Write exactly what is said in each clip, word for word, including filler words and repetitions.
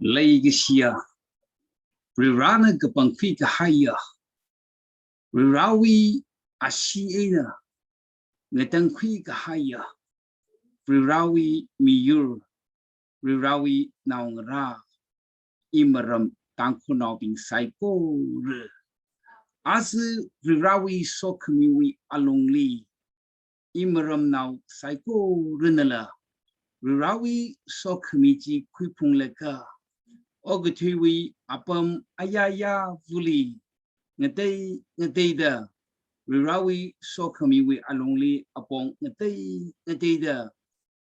Leikashiya, Varivarana kapangkhui kahaiya, Varivarawui ashee eina ngatangkhui kahaiya, Varivarawui miyur, Varivarawui naongarā, imaram Tangkhulnaobing saikora. Aja Varivarawui sokhamiwui alungli, imaramnao saikoranala, Varivarawui sokhami chi khuiphunglaga, okathuiwui apam ayāyāvali, ngatei ngateida, Varivarawui sokhamiwui alungli apong ngatei ngateida,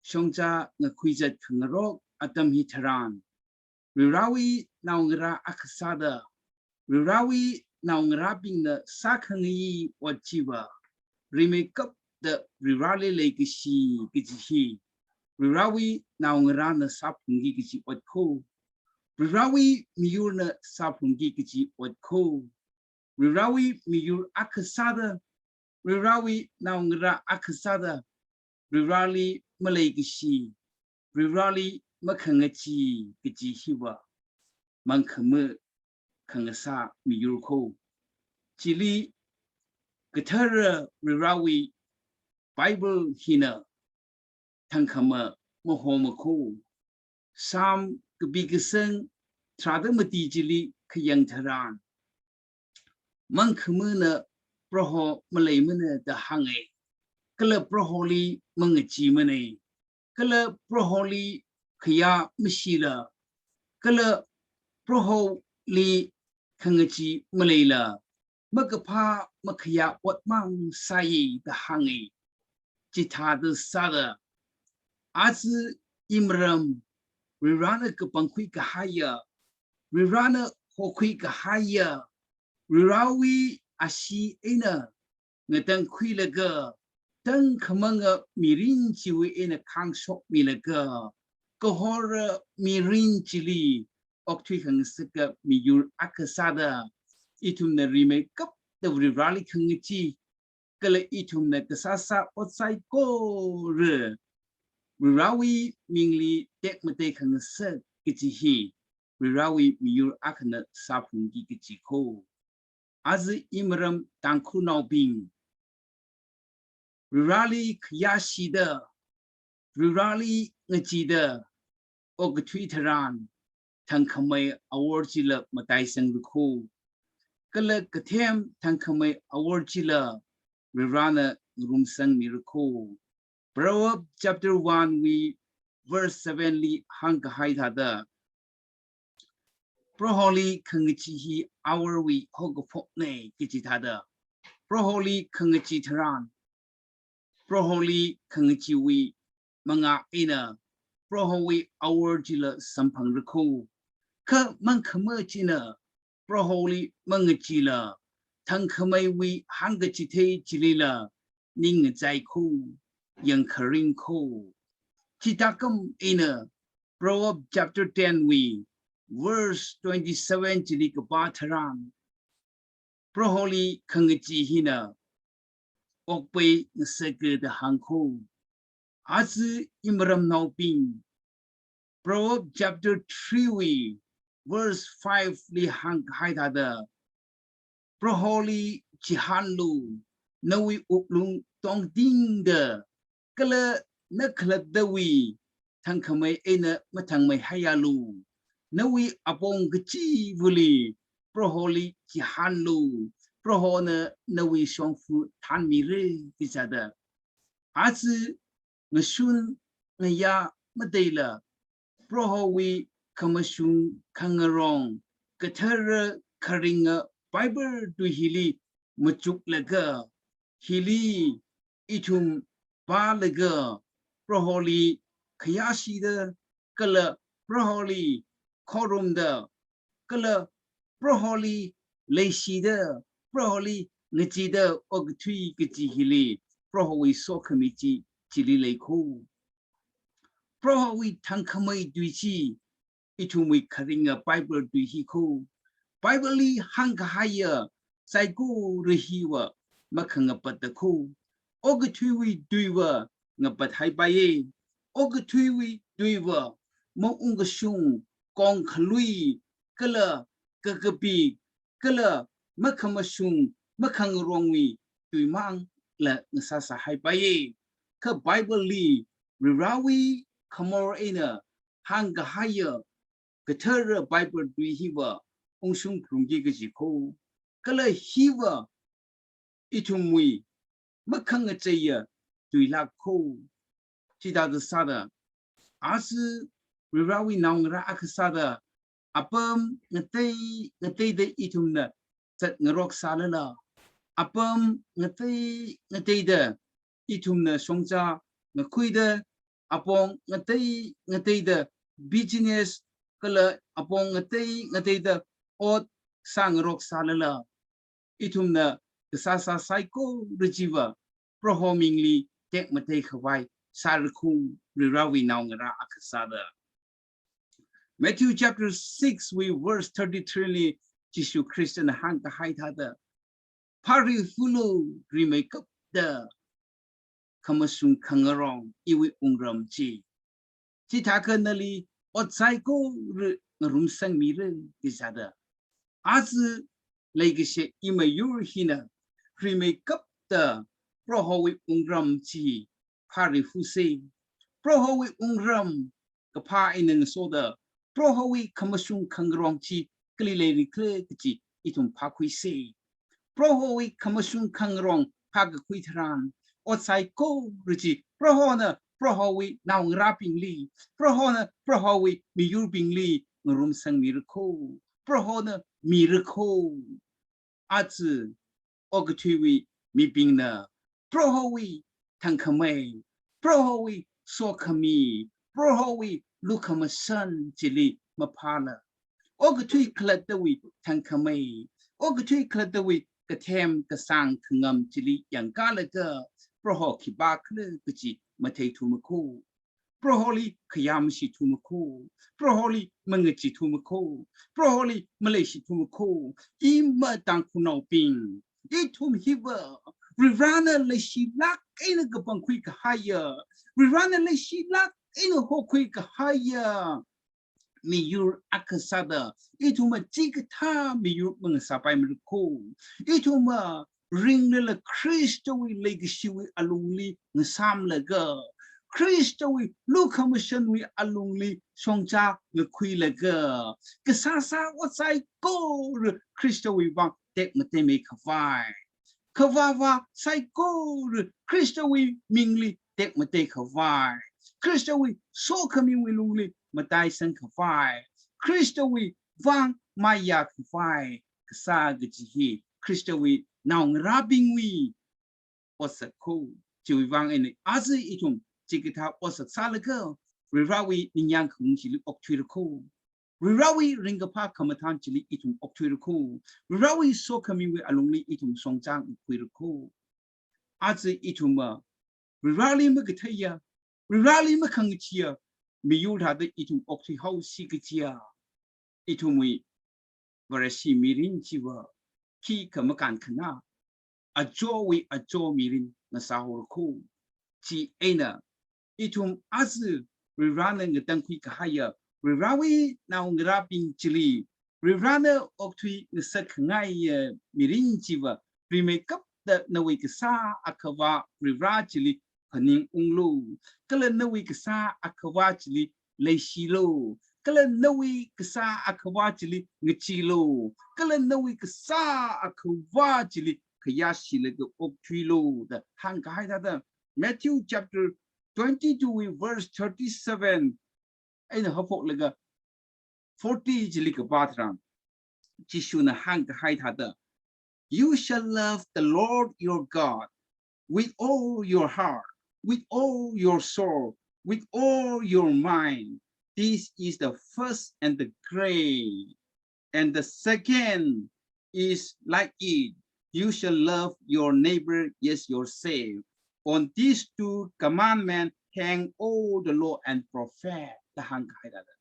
shongza ngakhuizat khangarok atam hitharan, Varivarawui naongarā akha sāda, Varivarawui naongarābingna sākhangayi ot chiva, rimeikapta Varivarali leikashi kaji hi, Varivarawui naongarāna sāphungki kaji ot kho, Varivarawui miyurna sāphungki kaji ot kho. Varivarawui miyur akha sāda, Varivarawui naongarā akha sāda, Varivarali maleikashi, Varivarali makhangachee kaji hiva, mangkhama khangasā miyur kho. Chili kathara Varivarawui Bible hina thangkhama mahoma kho. Psalm kapi kasang tharāda mati chili khayang tharan, mangkhamana Proho maleimana da hānga, kala Proholi mangacheemana, kala Proholi khayā mashila, kala Proholi khangachee maleila, makaphā makhayā otmang sāya da hānga. Chithāda sāda, aja imaram Varivarana kapangkhui kahaiya, Varivarana hokhui kahaiya, Varivarawui ashee eina ngatangkhuilaga, tangkhamanga mirin chiwui eina khāngshokmilaga, kahora mirin chili okthui khangasaka miyur akha sāda, ithumna rimeikapta Varivarali khangachee, kala ithumna kasāsā ot saikora Varivarawui mingli tekmatei khangasak kaji hi, Varivarawui miyur akhana sāphungki kaji kho. Aja imaram Tangkhulnaobing, Varivarali khayāshida, Varivarali ngacheeda, okathui tharan, thangkhamei awor chila mataisangrakho. Kala kathem thangkhamei awor chila Varivarana ngarumsangmirakho. Proverb chapter one wui verse seven li hāngkahai thāda, Proholi khangachee hi aworwui haokaphokna kaji thāda, Proholi khangachee tharan, Proholi khangacheewui mangā eina Prohowui awor chila samphangra kho. Kha mangkhama china Proholi mangacheela, thangkhameiwui hāngkachithei chilila ning ngachai kho, yangkharing kho. Chithākam eina Proverb chapter ten wui verse twenty-seven chili kapā tharan, Proholi khangachee hina okpai ngasaka da hāng kho. Aja imaramnaobing, Proverb chapter three wui verse five li hāngkahai thāda, Proholi chihānlu, nawui wuklung tongtingda, kala na khalattawui thangkhamei eina mathangmeihaialu. Nawui apong kachivali Proholi chihānlu, Prohona nawui shongfa thānmira, kachida. Aja ngashun ngayā mateila, Prohowui khamashung khangarong kathara kharinga Bible tui hili machuklaga, hili ithum pālaga, Proholi khayāshida, kala Proholi khorumda, kala Proholi leishida, Proholi ngacheeda okathui kachi hili, Prohowui sokhami chi chili lei kho. Prohowui thangkhamei tui chi, ithumwui kharinga Bible tui hi kho. Bible li hāngkahaiya saikora hiva makhangapatta kho. Okathuiwui tuiva ngapat haipaiya. okathuiwui tuiva, maungkashung, kongkhalui, kala kakapik, kala makhamashung, makhangarongwui tuimangla ngasāsāhaipaiya. Kha Bible li Varivarawui khamor eina hāngkahaiya kathara Bible tui hiva ungshung phalungki kaji kho. Kala hiva ithumwui makhangacheiya tuilāk kho. Chithāda sāda, aja Varivarawui naongarā akha sāda, apam ngatei ngateida ithumna zatngarok sālala, apam ngatei ngateida ithumna shongza ngakhuida, apong ngatei ngateida business kala apong ngatei ngateida ot sāngarok sālala, ithumna kasāsā saikora chiva Proho mingli tekmatei khavai sāra kho. Varivarawui naongarā akha sāda. Matthew chapter six wui verse thirty-three li Jishu Khristana hāngkahai thāda, phariphulu rimeikapta khamashung khangarong iwui wungram chi. Chithākha nali ot saikora ngarumsangmira kaji sāda, aja leikashi imiyur hina rimeikapta Prohowui wungram chi phariphuse. Prohowui wungram kaphā eina ngasoda, Prohowui khamashung khangarong chi kali leirikhala kaji ithum phākhuise. Prohowui khamashung khangarong phākakhui tharan, ot saikora chi Prohona Prohowui naongarābingli, Prohona Prohowui miyurbingli ngarumsangmira kho, Prohona mira kho. Aja okathuiwui mibingna Prohowui thangkhamei, Prohowui sokhami, Prohowui lukhamashan chili maphāla, okathui khalattawui thangkhamei, okathui khalattawui kathem kasāng khangam chili yangkalaga, Proho khipākhala kaji matheithuma kho. Proholi khayāmashithuma kho, Proholi mangachithuma kho, Proholi maleishithuma kho. Ima Tangkhulnaobing, ithum hiva Varivarana leishilāk eina kapangkhui kahaiya, Varivarana leishilāk eina hokhui kahaiya miyur akha sāda, ithumva chikathā miyur mangasāpaimara kho. Ithumva ringlala Khristawui leikashiwui alungli ngasāmlaga, Khristawui lukhamashanwui alungli shongza ngakhuilaga, kasāsā ot saikora Khristawui vang tekmateimei khavai, khavāvā saikora Khristawui mingli tekmatei khavai, Khristawui sokhamiwui lungli mataisang khavai, Khristawui vang maya khavai kasā kaji hi Khristawui naongarābingwui otsak kho. Chiwui vang eina aja ithum chikathā otsak sālaga Varivarawui ningyāng khaung chili okthuira kho. Varivarawui ringkaphā khamathān chili ithum okthuira kho. Varivarawui sokhamiwui alungli ithum shongza ngakhuira kho. Aja ithumva Varivarali makatheiya, Varivarali makhangacheeya miyur thāda ithum okthuihaosi kajiya, ithumwui Vareshi mirin chiva khikha makānkhanā, ajowui ajo mirin ngasāhaora kho. Chieina ithum aja Varivarana ngatangkhui kahaiya Varivarawui naongarābing chili, Varivarana okthui ngasakkhangai mirin chiva rimeikapta nawui kasā Akhava Varivara chili phaningunglu. Kala nawui kasā Akhava chili leishilu. Kala nawui kasā Akhava chili ngacheelu. Kala nawui kasā Akhava chili khayāshilaga okthuilu da hāngkahai thāda, Matthew chapter twenty-two verse thirty-seven eina haophoklaga forty chili kapā tharan, Jishuna hāngkahai thāda, "You shall love the Lord your God with all your heart, with all your soul, with all your mind. This is the first and the great. And the second is like it. You shall love your neighbor as yourself. On these two commandments hang all the law and prophet." Da hāngkahai thāda,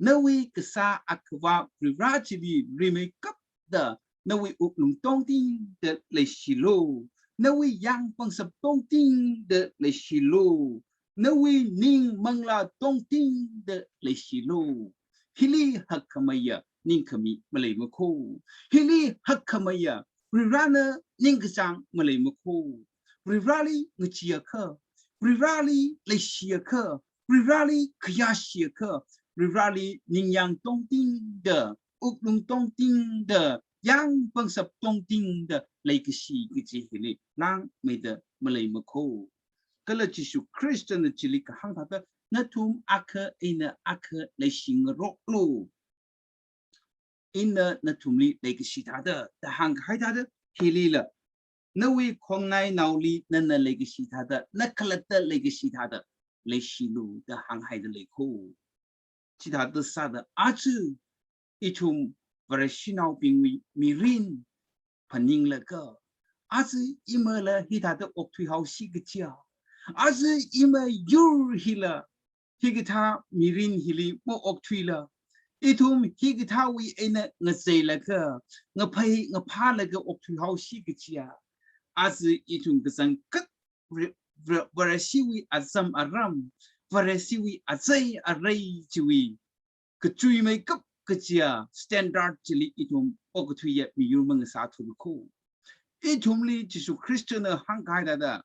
nawui kasā Akhava Varivara chili rimeikapta nawui wuklung tongtingda leishilu. Nawui yāng pangshap tongtingda leishilu. nawui ning manglā tongtingda leishilu. Hili hakkhameiya ningkhami maleimakho. Hili hakkhameiya Varivarana ningkachāng maleimakho. Varivarali ngacheeakha, Varivarali leishiakha, Varivarali khayāshiakha, Varivarali ningyāng tongtingda, wuklung tongtingda, yāng pangshap tongtingda leikashi kaji hili langmeida maleimakho. Kala Jishu Khristana chili kahāng thāda, nathum akha eina akha leishingaroklu. Ina nathumli leikashi thāda, da hāngkahai thāda, hilila, nawui khongnainaoli nana leikashi thāda, nakhalatta leikashi thāda leishilu da hānghaida leikho. Chithāda sāda aja ithum Vareshinaobingwui mirin phaninglaga, aja imala hithāda okthuihaosi kajiya, aja ima yur hila hikathā mirin hili maokthuila, ithum hikathāwui eina ngacheilaga, ngaphei ngaphālaga okthuihaosi kajiya, aja ithum kachangkhat Vare-, Vare-, Vareshiwui acham aram, Vareshiwui achei arei chiwui kachuimeikap kajiya standard chili ithum okathuiya miyur mangasāthulakho. Ithumli Jishu Khristana hāngkahai thāda,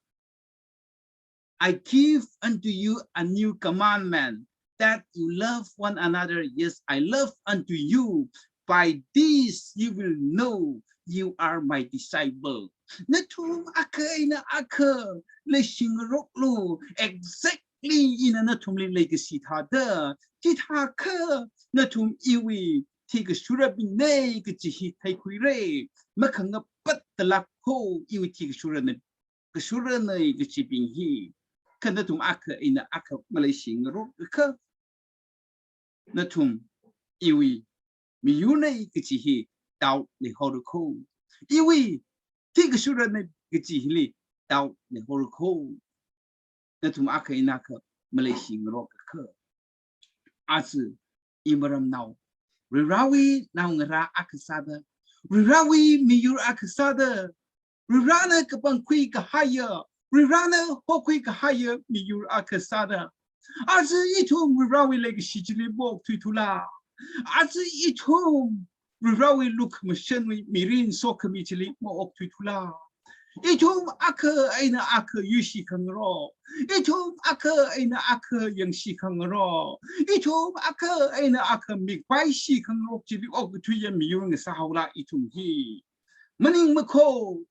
"I give unto you a new commandment, that you love one another. Yes, I love unto you. By this you will know you are my disciple." Nathum akha eina akha leishingaroklu, exactly ina nathumli leikashi thāda. Chithākha nathum iwui thikashurabingna kaji hi theikhuira. Makhangapat talakho iwui thikashurana, kashurana kajibing hi. Kha nathum akha eina akha maleishingarokakha, nathum iwui miyurna kaji hi doubt leihaorakho. Iwui thikashurana kaji hili doubt leihaorakho. Nathum akha eina akha maleishingarokakha. Aja iramnao Varivarawui naongarā akha sāda, Varivarawui miyur akha sāda, Varivarana kapangkhui kahaiya, Varivarana hokhui kahaiya miyur akha sāda, aja ithum Varivarawui leikashi chili maokthuithula? Aja ithum Varivarawui lukhamashanwui mirin sokhami chili maokthuithula? Ithum akha eina akha yuishikhangarok, ithum akha eina akha yangshikhangarok, ithum akha eina akha mikpaishikhangarok chili okathuiya miyur ngasāhaola ithum hi? Maningmakho.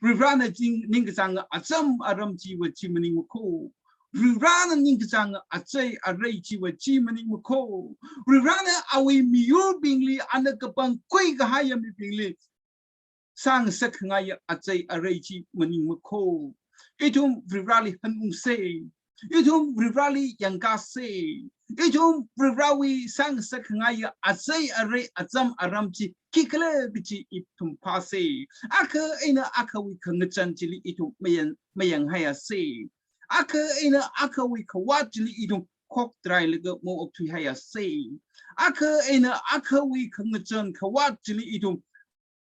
Varivarana ching ningkachānga acham aram chiva chi maningmakho. Varivarana ningkachānga achei arei chiva chi maningmakho. Varivarana awui miyurbingli, ana kapangkhui kahaiya mibingli sāngasakhangaiya achei arei chi maningmakho. Ithum Varivarali hanungsa. Ithum Varivarali yangkasa. Ithum Varivarawui sāngasakhangaiya achei arei acham aram chi khikhala kaji ithum phāsa. Akha eina akhawui khangachān chili ithum mayang, mayanghaiasa. Akha eina akhawui khavāt chili ithum khoktharailaga maokthuihaiasa. Akha eina akhawui khangachān khavāt chili ithum,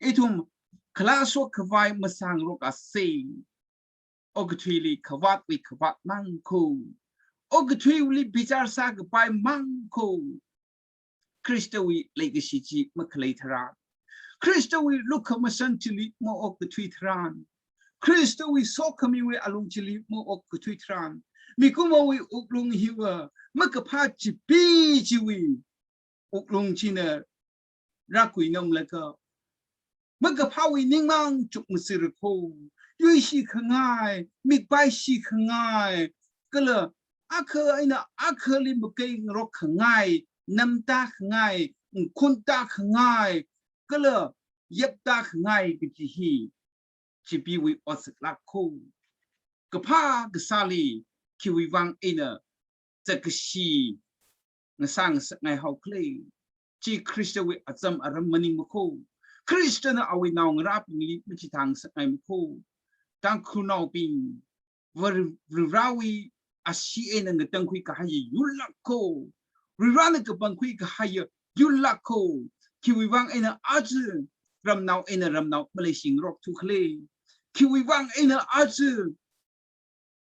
ithum khalashok khavai masāngarokasa. Okathuili khavātwui khavāt mangkho. Okathuili bichar sākapai mangkho. Khristawui leikashi chi makhalei tharan, Khristawui lukhamashan chili maokkathui tharan, Khristawui sokhamiwui alung chili maokkathui tharan, mikumowui wuklung hiva makaphā chipi chiwui wuklung china rākhuinamlaga, makaphāwui ningmang chukmasirakho. Yuishikhangai, mikpaishikhangai, kala akha eina akhali makeingarokkhangai, namtākhangai, nkhuntākhangai, kala yaptākhangai kaji hi chipiwui otsaklākkho. Kaphā kasāli khiwui vang eina zakkashi ngasā ngasakngai haokhala? Chi Khristawui acham aram maningmakho. Khristana awui naongarābingli machithāngasakngaimakho. Tangkhulnaobing, Var-, Varivarawui ashee eina ngatangkhui kahaiya yurlākkho. Varivarana kapangkhui kahaiya yurlākkho. Khiwui vang eina aja ramnao eina ramnao maleishingarokthukhala? Khiwui vang eina aja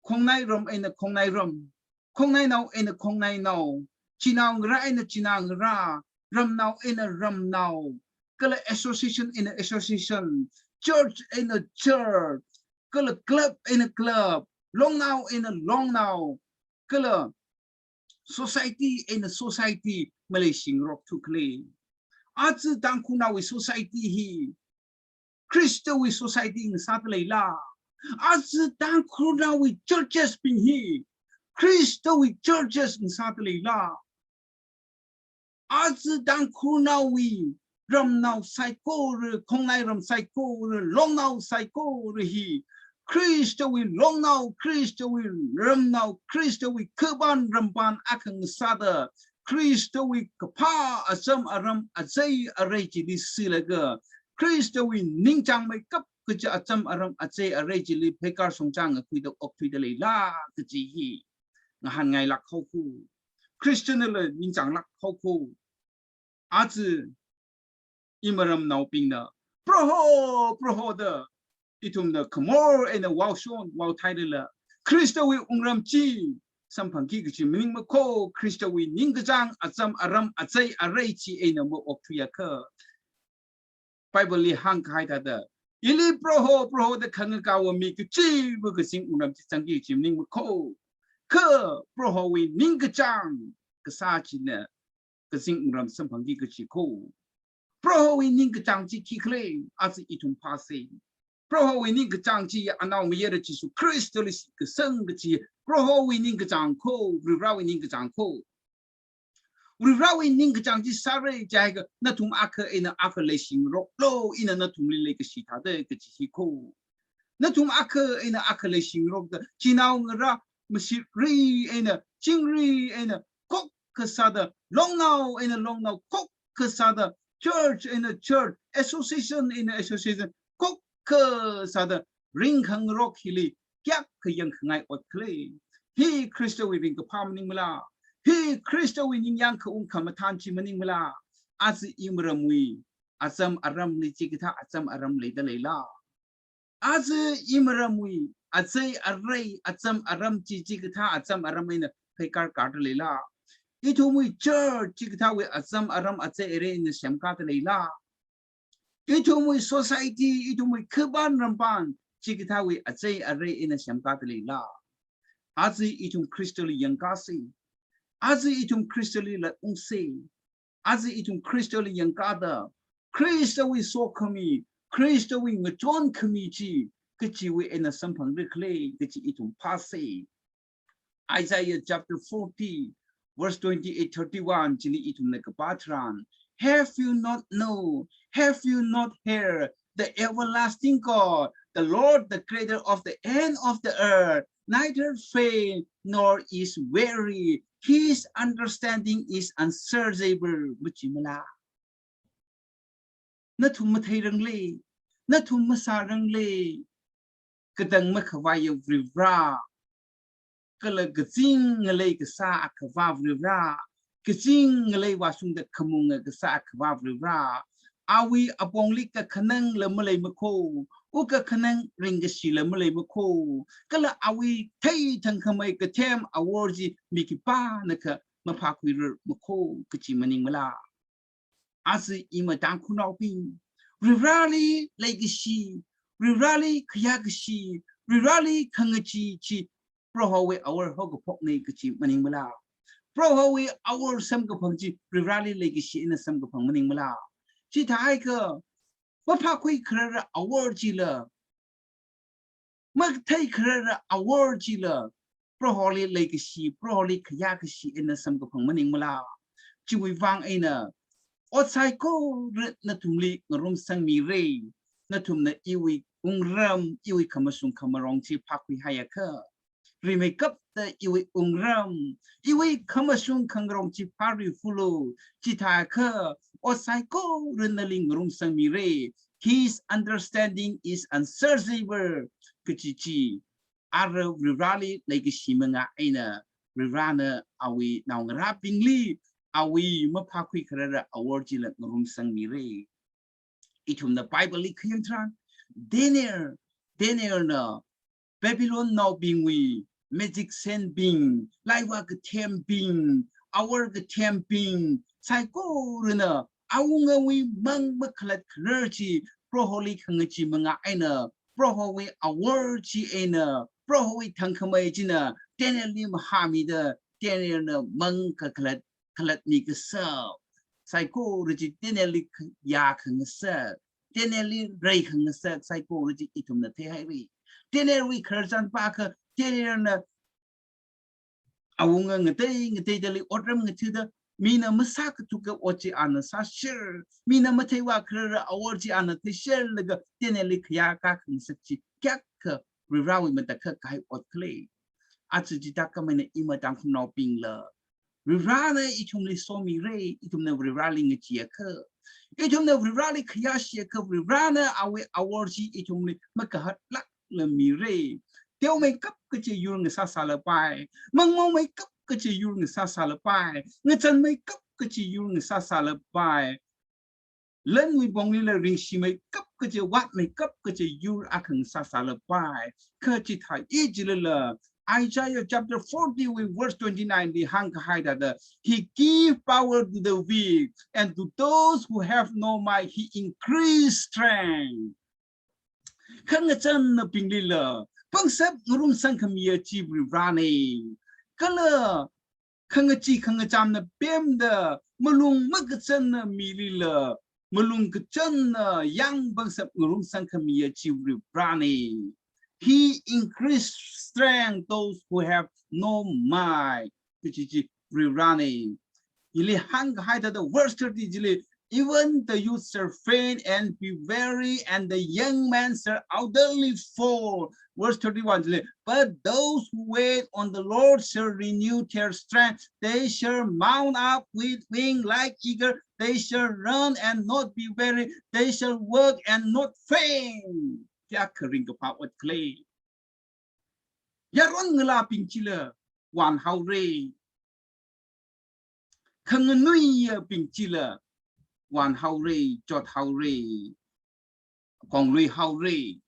khongnai ram eina khongnai ram, khongnainao eina khongnainao, chinaongarā eina chinaongarā, ramnao eina ramnao, kala association eina association, church eina church, kala club eina club, longnao eina longnao, kala society eina society maleishingarokthu khalei. Aja Tangkhulnaowui society hi Khristawui society ngasāda leila? Aja Tangkhulnaowui churches bing hi Khristawui churches ngasāda leila? Aja Tangkhulnaowui ramnao saikora, khongnai ram saikora, longnao saikora hi Khristawui longnao, Khristawui ramnao, Khristawui khapan rampan akha ngasāda, Khristawui kaphā acham aram achei arei chili silaga, Khristawui ningchāngmeikap kaja acham aram achei arei chili pheikar shongchāng ngakhuida okthuida leila kaji hi ngahānngailāk haowa. Christian la ningchānglāk haowa. Aja iramnaobingna Proho, Proho da ithumna khamor eina vaoshon vaothai lala, Khristawui wungram chi samphangki kaji maningmakho, Khristawui ningkachāng acham aram achei arei chi eina maokthuiakha, Bible li hāngkahai thāda, ili Proho, Proho da khangakāva mi kachiva kazing wungram chi zangki kaji maningmakho. Kha Prohowui ningkachāng kasā china kazing wungram samphangki kajikho. Prohowui ningkachāng chi khikhala, aja ithum phāsa. Prohowui ningkachāng chi anaomayara Jishu Khristali shitkasang kaji Prohowui ningkachāng kho, Varivarawui ningkachāng kho. Varivarawui ningkachāng chi sāra jiakha nathum akha eina akha leishingaroklu, ina nathumli leikashi thāda kaji hi kho. Nathum akha eina akha leishingarokda, chinaongarā mashitri eina chingri eina khokkha sāda, longnao eina longnao khokkha sāda, church eina church, association eina association khokkha sāda ringkhangarok hili kayākha yangkhangai ot khala? Hi Khristawui ringkaphā maningmala? Hi Khristawui ningyāng khaung khamathān chi maningmala? Aja iramwui acham aramli chikathā acham aram leida leila? Aja iramwui achei arei acham aram chi chikathā acham aram eina pheikar kārda leila? Ithumwui church chikathāwui acham aram achei arei eina semkāda leila? Ithumwui society, ithumwui khapan rampan chikathāwui achei arei eina semkāda leila? Aja ithum Khristali yangkāsa. Aja ithum Khristali latungsa. Aja ithum Khristali yangkāda, Khristawui sokhami, Khristawui ngachonkhami chi kachiwui eina samphangra khala kaji ithum phāsa. Isaiah chapter forty, verse twenty-eight, thirty-one chili ithumna kapā tharan, "Have you not known? Have you not heard? The everlasting God, the Lord, the creator of the end of the earth, neither faint nor is weary. His understanding is unsearchable." Machimala? Nathum matheirangle, nathum masārangle, katang makhavaiya Varivara, kala kazing ngalei kasā Akhava Varivara, kazing ngalei vāshungda khamunga kasā Akhava Varivara, awui apongli kakhanangla maleimakho, wukkakhanang ringkashila maleimakho, kala awui theithangkhamei kathem awor chi mi khipānakha maphākhuirarmakho kaji maningmala? Aja ima Tangkhulnaobing, Varivarali leikashi, Varivarali khayākashi, Varivarali khangachee chi Prohowui awor haokaphokna kaji maningmala? Prohowui awor samkaphang chi Varivarali leikashi eina samkaphang maningmala? Chithāhaiakha maphākhuikharara awor chila, matheikharara awor chila Proholi leikashi, Proholi khayākashi eina samkaphang maningmala? Chiwui vang eina ot saikora nathumli ngarumsangmira. Nathumna iwui wungram, iwui khamashung khamarong chi phākhuihaiakha, rimeikapta iwui wungram, iwui khamashung khangarong chi phārihaolu. Chithākha ot saikora nali ngarumsangmira. His understanding is unsearchable kaji chi, ara Varivarali leikashi manga eina Varivarana awui naongarābingli awui maphākhuikharara awor chila ngarumsangmira. Ithumna Bible li khayang tharan, Daniel, Danielna Babylonnaobingwui magician bing, laiva kathembing, awor kathembing, saikorana awungawui mang makhalat kharar chi Proholi khangachee manga eina, Prohowui awor chi eina, Prohowui thangkhamei china Danielli mahāmida, Danielna mang kakhalat, khalatmi kasā. Saikora chi Danielli kh-, ya khangasak, Danielli rei khangasak, saikora chi ithumna theihaira. Danielwui khararchan pākha, Danielna awunga ngatei ngateidali otram ngathada, mina masākathuka ot chi ana sāser, mina matheiva kharara awor chi ana theiserlaga Danielli khayākā khangasak chi kayākha Varivarawui matakhak kahai ot khala. Aja chithākhamei eina ima Tangkhulnaobingla, Varivarana ithumli somira, ithumna Varivarali ngacheeakha, ithumna Varivarali khayāshiakha, Varivarana awui awor chi ithumli makahatlākla mira. Teomeikap kachi yur ngasāsālapai, mangmomeikap kachi yur ngasāsālapai, ngachanmeikap kachi yur ngasāsālapai, lanwui ponglila ringshimeikap kachi, vātmeikap kachi yur akha ngasāsālapai. Kha chithāi chilala, Isaiah chapter forty wui verse twenty-nine li hāngkahai thāda, "He give power to the weak, and to those who have no might, he increase strength." Khangachannabinglila pangshap ngarumsang khamiya chi Varivarana. Kala khangachee khangachamna pemda malung makachanna milila malung kachanna yang pangshap ngarumsang khamiya chi Varivarana. He increase strength those who have no might. Kachi chi Varivarana. Hili hāngkahai thāda verse thirty chili, "Even the youth shall faint and be weary, and the young men shall utterly fall." Verse thirty-one chili, "But those who wait on the Lord shall renew their strength. They shall mount up with wing like eagle. They shall run and not be weary. They shall walk and not faint." Kayākha ringkaphā ot khala. Yaron ngalābing chila vānhaora. Khanganuiyabing chila vānhaora, chothaora, kongluihaora.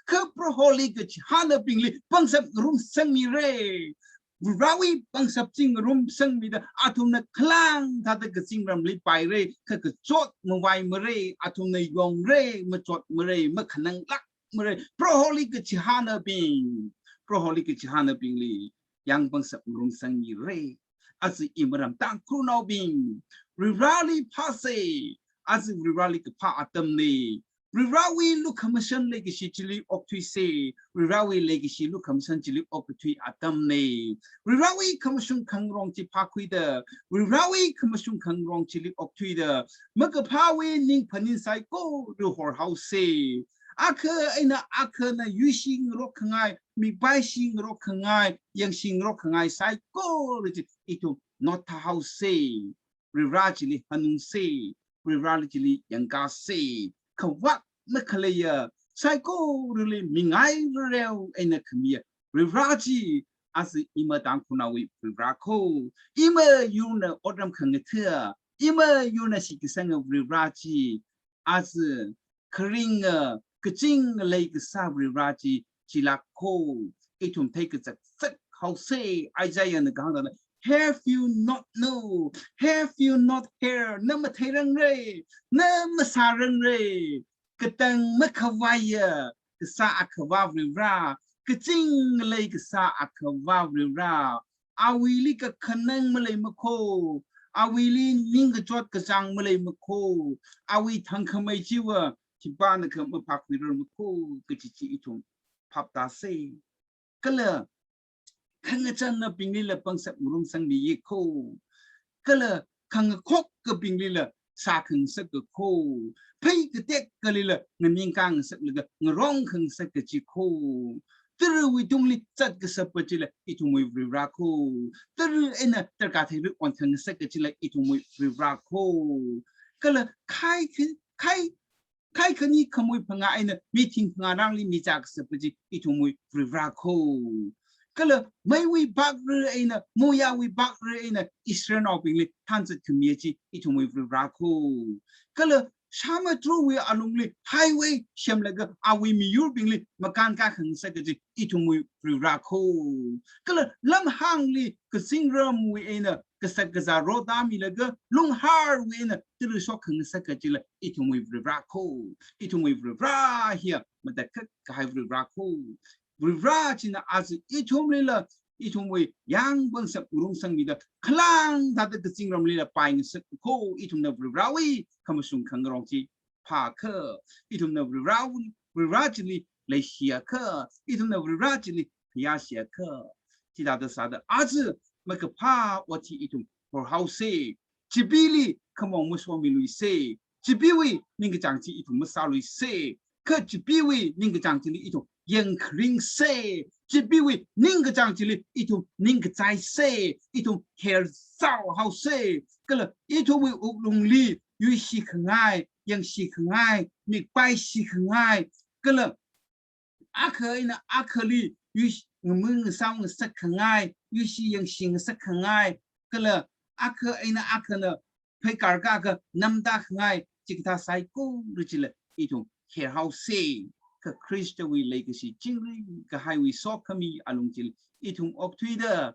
Kha Proholi kachihānabingli pangshap ngarumsangmira. Varivarawui pangshap chi ngarumsangmida athumna khalang thāda kazingramli paira, kha kachot mavaimara, athumna yongra, machotmara, makhananglāk mara. Proholi kachihānabing, Proholi kachihānabingli yang pangshap ngarumsangmira. Aja imaram Tangkhulnaobing, Varivarali phāsa. Aja Varivarali kaphā atamna. Varivarawui lukhamashan leikashi chili okthuisa. Varivarawui leikashi lukhamashan chili okthui atamna. Varivarawui khamashung khangarong chi phākhuida, Varivarawui khamashung khangarong chili okthuida, makaphāwui ning phaning saikora horhaosa. Akha eina akhana yuishi ngarok khangai, mipaishi ngarok khangai, yangshi ngarok khangai saikora chi ithum nothāhaosa. Varivara chili hanungsa, Varivara chili yangkāsa. Khavāt makhaleiya, saikorali mingai rareo eina khamiya Varivara chi, aja ima Tangkhulnaowui Varivara kho. Ima yurna otram khangatha, ima yurna shitkasanga Varivara chi, aja kharinga, kaching ngalei kasā Varivara chi, chilāk kho. Ithum theikazak zakhaosa. Isaiahna kahāng thāda, "Have you not know? Have you not heard?" Na matheirangra, na masārangra. Katang makhavaiya kasā Akhava Varivara, kaching ngalei kasā Akhava Varivara, awuili kakhanang maleimakho, awuili ningkachot kachāng maleimakho, awui thangkhamei chiva khipānakha maphākhuirarmakho kachi chi ithum phaptāsa. Kala khangachannabinglila pangshap ngarumsangmiya kho. Kala khangakhokabinglila sākhangasaka kho. Phei katekkalila nganingkā ngasaklaga ngarong khangasaka chi kho. Tarāwui tungli zatkashapa chila ithumwui Varivara kho. Tarā eina tarākha theira onkhangasaka chila ithumwui Varivara kho. Kala khai kha-, khai, khai khani khamui phangā eina mi thing phangā rangli mi zākashapa chi ithumwui Varivara kho. Kala meiwui bhakra eina, moyāwui bhakra eina Israelnaobingli thanzat khamiya chi ithumwui Varivara kho. Kala samudrawui alungli highway semlaga awui miyurbingli makānkā khangasak kaji ithumwui Varivara kho. Kala lamhāngli kazingramwui eina kashak kazā rotamilaga lunghārwui eina tara shok khangasak kajila ithumwui Varivara kho. Ithumwui Varivara hiya matakhak kahai Varivara kho. Varivara china aja ithumlila, ithumwui yāngpangsak ngarumsangmida khalang thāda kazingramlila paingasak kho. Ithumna Varivarawui khamashung khangarong chi phākha, ithumna Varivara, Varivara chili leishiakha, ithumna Varivara chili khayāshiakha, chithāda sāda aja makaphā ot hi ithum horhaosa. Chibili khamong masomiluisa. Chibiwui ningkachāng chi ithum masāluisa. Kha chibiwui ningkachāng chili ithum yangkharingsa. Chibiwui ningkachāng chili ithum ningkachaisa. Ithum herzao haosa. Kala ithumwui wuklungli yuishi khangai, yangshi khangai, mikpaishi khangai, kala akha eina akhali yuishi ngamu ngasao ngasak khangai, yuishi yangshi ngasak khangai, kala akha eina akhana pheikar kaka namda khangai, chikathā saikora chila ithum herhaosa. Kha Khristawui leikashi chingri kahaiwui sokhami alung chili ithum okthuida,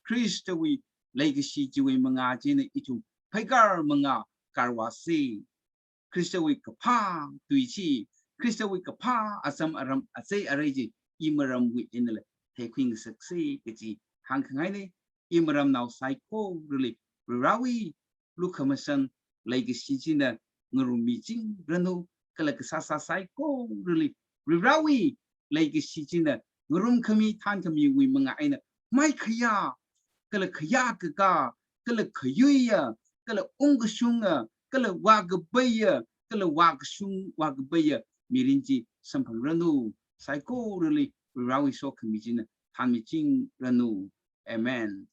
Khristawui leikashi chiwui mangā china ithum pheikar mangā karvāsa. Khristawui kaphā tui chi, Khristawui kaphā asam aram achei arei chi imaramwui einala theikhui ngasaksa kaji hāngkhangaina. Imaramnao saikorali Varivarawui lukhamashan leikashi china ngarummi chingranu, kala kasāsā saikorali Varivarawui leikashi china ngarumkhami thānkhamiwui mangā eina maikhayā, kala khayā kakā, kala khayuiya, kala ungkashunga, kala vākapaiya, kala vākashung vākapaiya mirin chi samphangranu. Saikorali Varivarawui sokhami china thānmichingranu. Amen.